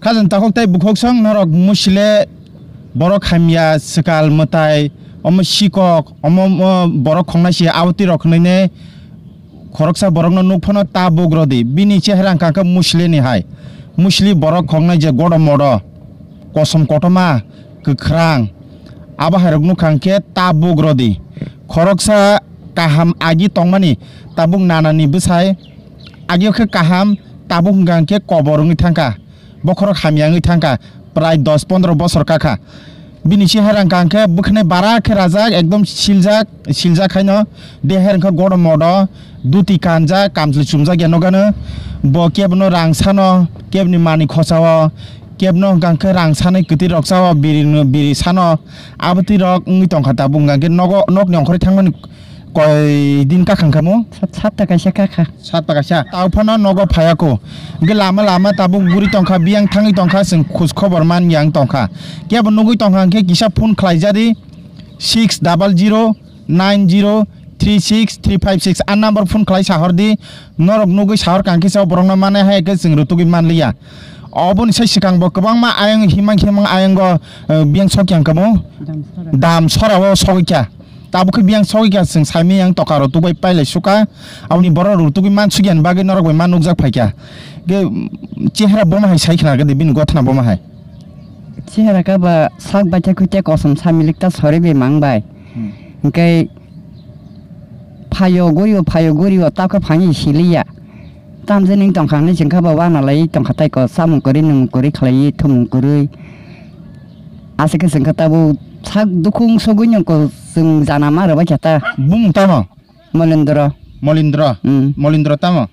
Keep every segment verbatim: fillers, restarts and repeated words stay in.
Khajang takhuk tei bukhuk song norok musile borok hamya swkal mwtai omo sikok omo, omo borok khongnai se abotwi rok hwnwi ne khoroksa borokno nuk phano tabuk rodi bini chehra wngkha khe musile ni hai musili borok khongnai je godo modo kosom kotoma kwkhrang abo hai rok nuk kha khe tabuk rodi khoroksa kaham agi tongmani tabuk nana ni bwsai agio khe kaham tabuk hwnkha khe kobor wngwi thangkha. Bokhorok hamya wngwi thangkha, prai dos pondro bosor kakha. Bini si herang kang khe bwkhanai bara khe rajak, ekdom siljak, siljak haino. De herang khe godo modo, duti kanjak, kamchwlwi chumjak ya nogano. Bo kebno rang sano, kebni mani khosao, kebno hwnkha khe rang sanai kwtwi rok sao, biri, biri sano. Abotwi rok wngwi tongkha tabuk hwnkha khe nogo, nokni ongkhorwi thangmani Koi din kakhang kamo? Sat, satta kaisa kakha. Satta kaisa. Tao phano nogo phayako. Hingke lama lama tabuk guri tongkha, biyang thangwi tongkha, chwng khoj khobor man yang tongkha. Kebo nugwi tongkha hingke kisa phone khlai jadi six double zero nine zero three six three five six. A number phone khlai sahor di. Norok nugwi sahor kangkhe sao borokno mane hai khe chwng rutugwi manliya. Oboni sai swkang bo kwbangma ayang himang himang ayango, eh, biyang sok yang kamo. Dam sora. Dam sora o sogwi kha. Tabuk khe biyang sogwi kha, chwng saimanya ang toka rok tubai pailai suka. Aboni borok rok tugui man sugya ni bagwi norok bai ma nukjak phaikha. Ge, mm, chehra boma hai sai khna gede bini gothana boma hai. Chehra khe ba sak baithak khuite kosom samilik ta sori bai mang bai. Hmm. Hingke phayo gorio, phayo gorio, tabukhe phangni siliya. Tamjani tongkha hinwi chwngkha ba wana lai tongkha tei ko, samung kwrwi, nwng kwrwi khlaiwi, thumung kwrwi. Aswk khe chwngkha tabuk sak dukhung sogwi nwng ko chwng jana ma rwbaikha ta. Bumung tamo? Molindro. Molindro? Mm. Molindro tamo?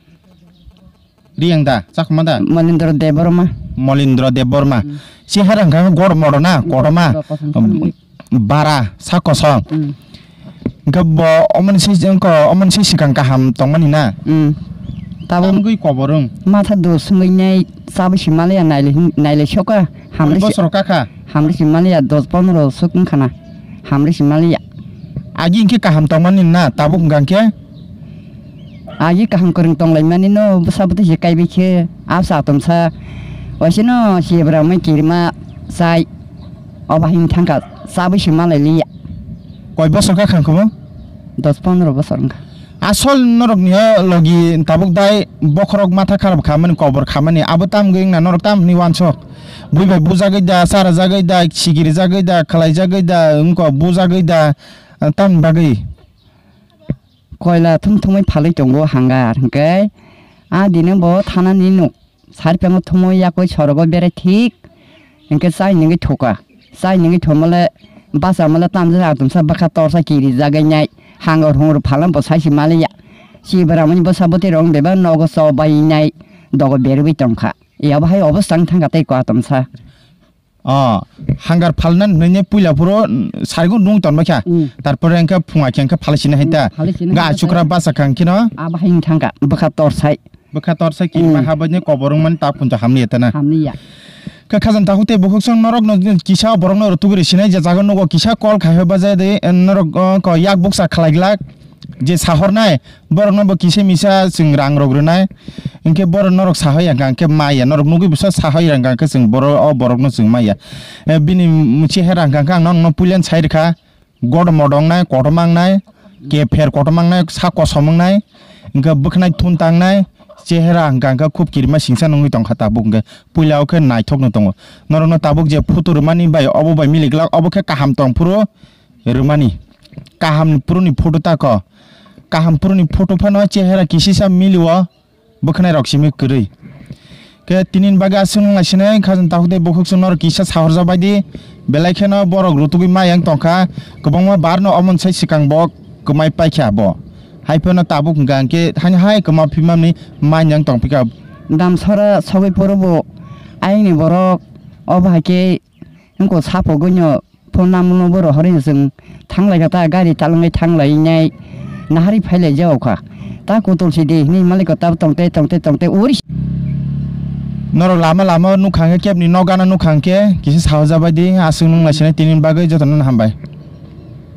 Riyang da, Chakma da? Molindro Debbarma. Molindro Debbarma. Mm. Chehara hwnkha khe gor modo na, kotorma. Kosom, kosom. Bara, sak kosom. Mm. Hingke bo omoni se, wngkha, omoni se swkang kaham tongmani na? Mm. Tabuk tamgwi koborung. Matha dos wngwi nai, chabwi se maliya nailai hin-, nailai soka, hamri se, bosor kakha? Hamri se maliya dos pondro sok wngkha na. Hamri se maliya. Agi hingke kaham tongmani na, tabuk hingka hingke? Agi kaham kwrwng tonglaimani no, bwsa bwtwi se kaibai khe, absa atomsa. Waisano se bwrangmai kirima chai. Obo hai wng thangkha, chabwi se malai liya. Koi bosor kha khang khumo? Dos pondro bosor wngkha. Asol norok ni o logi tabuk dai bokhorok matha kharap khamani, kobor khamani, abo tam wngwi wngna norok tam hwnwi wansok? Bui bai bujagwi da, charajagwi da, sigirijagwi da, khlaijagwi da, wngkha bujagwi da, tamni bagwi? Koila thum thumwi phalwi tongo hangar, hwnkhe a dino bo thanani nuk. Sari phango thumo yakoi sorogo berai thik. Hinkhe chai nungwi thuka. Chai nungwi thumole basa mole tamjani atumsa bwkha torsa kiri jagai nai. Hangor hungor phalna bo saisi maliya. Sibramani bwsa bwtwi rok bebak nogo chobai nai dogo berwi tongkha. Yabo hai obo chang thangkha tei ko atumsa. O, hangar phalna hwnwi puila phuru, mm, sarigo nung tonbaikha. Mm. Tarpore hwnkhe phunga khe hwnkhe phalai sina hai ta. Mm, phalai sina ga hai ta. Achukra basa kha hwnkhe no. Abo hai wng thangkha, bwkha torsai. Bwkha torsai kirima. Mm. Habaini kobor wngmani ta phuncha hamliya ta na. Hamliya. Khe khajang takhuk tei bukhuk song norok no kisa borok no rwtugwi rw sinai je jaga nugo kisa call khai hoi baja de, norok, o, ko yak bukcha khlai glak. Je sahornai, borokno bo kisa misa chwng rang rok rwnai. Hinkhe borok norok sahoi ya hwnkha, hinkhe maya. Norok nugwi bwsa sahoi ya hwnkha, hinkhe chwng boro-, o borokno chwng maya. Eh, bini chehera hwnkha, hinkhe ang norokno puilano sai rwkha. Godo modo wngnai, kotorma wngnai, kepher kotorma wngnai, sak kosom wngnai, hinkhe bwkhanai thun tangnai, chehera hwnkha, hinkhe khub kirima singsa nungwi tongkha tabuk hinkhe. Puila o khe naithokno tongo. Norokno tabuk je photo rwmani bai, obo bai milik glak, obo khe kaham tong phuru, rwmani. Kaham phuruni photo tako. Kaham phuruni photo phano chehera kisisa milio bwkhanai rok simi kwrwi. Khe tini bagwi aswk nung naisinai khajang takhuk tei bukhuk chwng norok kisa sahorjak baidi belai kheno borok rutugwi ma yang tongkha. Kwbangma bar no omo sai swkang bo kwmai paikha bo. Hai phano tabuk hwnkha hwnkhe hani hai kwma phimani ma yang tongphikha. Damsara sogwi phuru bo ayangni borok obo hai khe wngkha sapogwino. Phone namuno borok horino chwng thanglai kha ta, gari talongwi thanglai nai nahari phailai jao kha. Ta kutulsi de hinwi malik ko ta tongte tongte tongte uri. Norok lama lama nukha hwnkhe kebni nok gana nukha hwnkhe kisa sahojabai di, aswk nung naisinai tini bagwi jotono hambai.